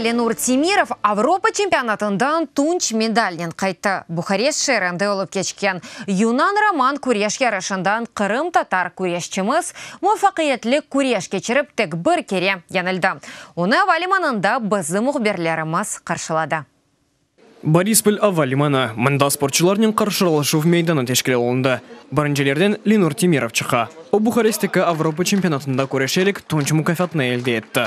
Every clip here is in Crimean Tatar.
Lenur Temirov Avropa çempionatından tunç medalnen qayttı. Buharest şeerinde olıp keçken yunan-roman küreş yarışından qırımtatar küreşçimiz muvafaqiyetli küreş keçirip, tek bir kere yeñildi. Onı ava limanında bizim mühbirlerimiz qarşıladı. Borispol ava limanı, mında sportçularnen qarşılaşuv meydanı teşkil olundı. Birincilerden Lenur Temirov çıqa. O, Buharestteki Avropa çempionatında küreşerek tunç mukâfatnı elde etti.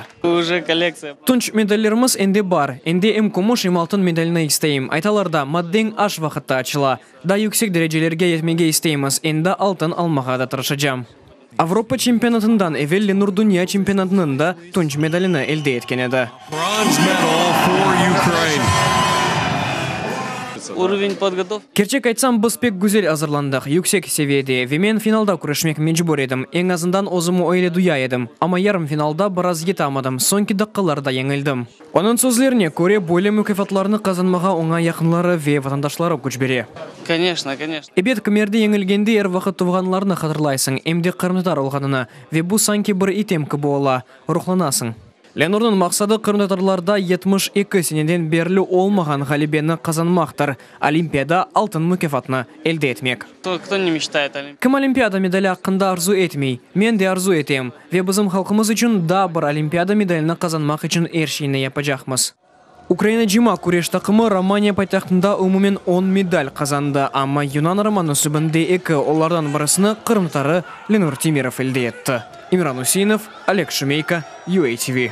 Tunç medallerimiz endi bar. Endi em kümüş, em altın medalni isteyim. Aytalar da, maddeñ aş vaqıtta açıla. Daa yüksek derecelerge yetmege isteymiz, endi altın almağa da tırışacam. Avropa çempionatından evel Lenur dünya çempionatınıñ da tunç medalini elde etken edi. Kerçek aytsam, biz pek güzel azırlandıq, yüksek seviyede, ve men finalda küreşmek mecbur edim, eñ azından özümi öyle duya edim. Amma yarım finalda biraz yetamadım, soñki daqqalarda yeñildim. Onıñ sözlerine köre, böyle mukâfatlarnı qazanmağa oña yaqınları ve vatandaşları küç bere. Ebet, kimerde yeñilgende er vaqıt tuvğanlarnı hatırlaysıñ, em de qırımtatar olğanını, ve bu sanki bir item kibi ola, ruhlanasıñ. Lenurnıñ maqsadı qırımtatarlarda 72 seneden berli olmağan ğalebeni qazanmaqtır, Olimpiyada altın mukâfatnı elde etmek. Kim Olimpiada medali aqqında arzu etmey? Men de arzu etem. Ve bizim halqımız içün daa bir Olimpiada medalini qazanmaq içün er şeyni yapacaqmız. Ukraina cima küreş taqımı Romaniya paytahtında umumen on medal qazandı, amma yunan-roman üslübinde eki, olardan birisini qırımtatarı Lenur Temirov elde etti. İmran Üseinov, Oleg Şumeyko, UATV.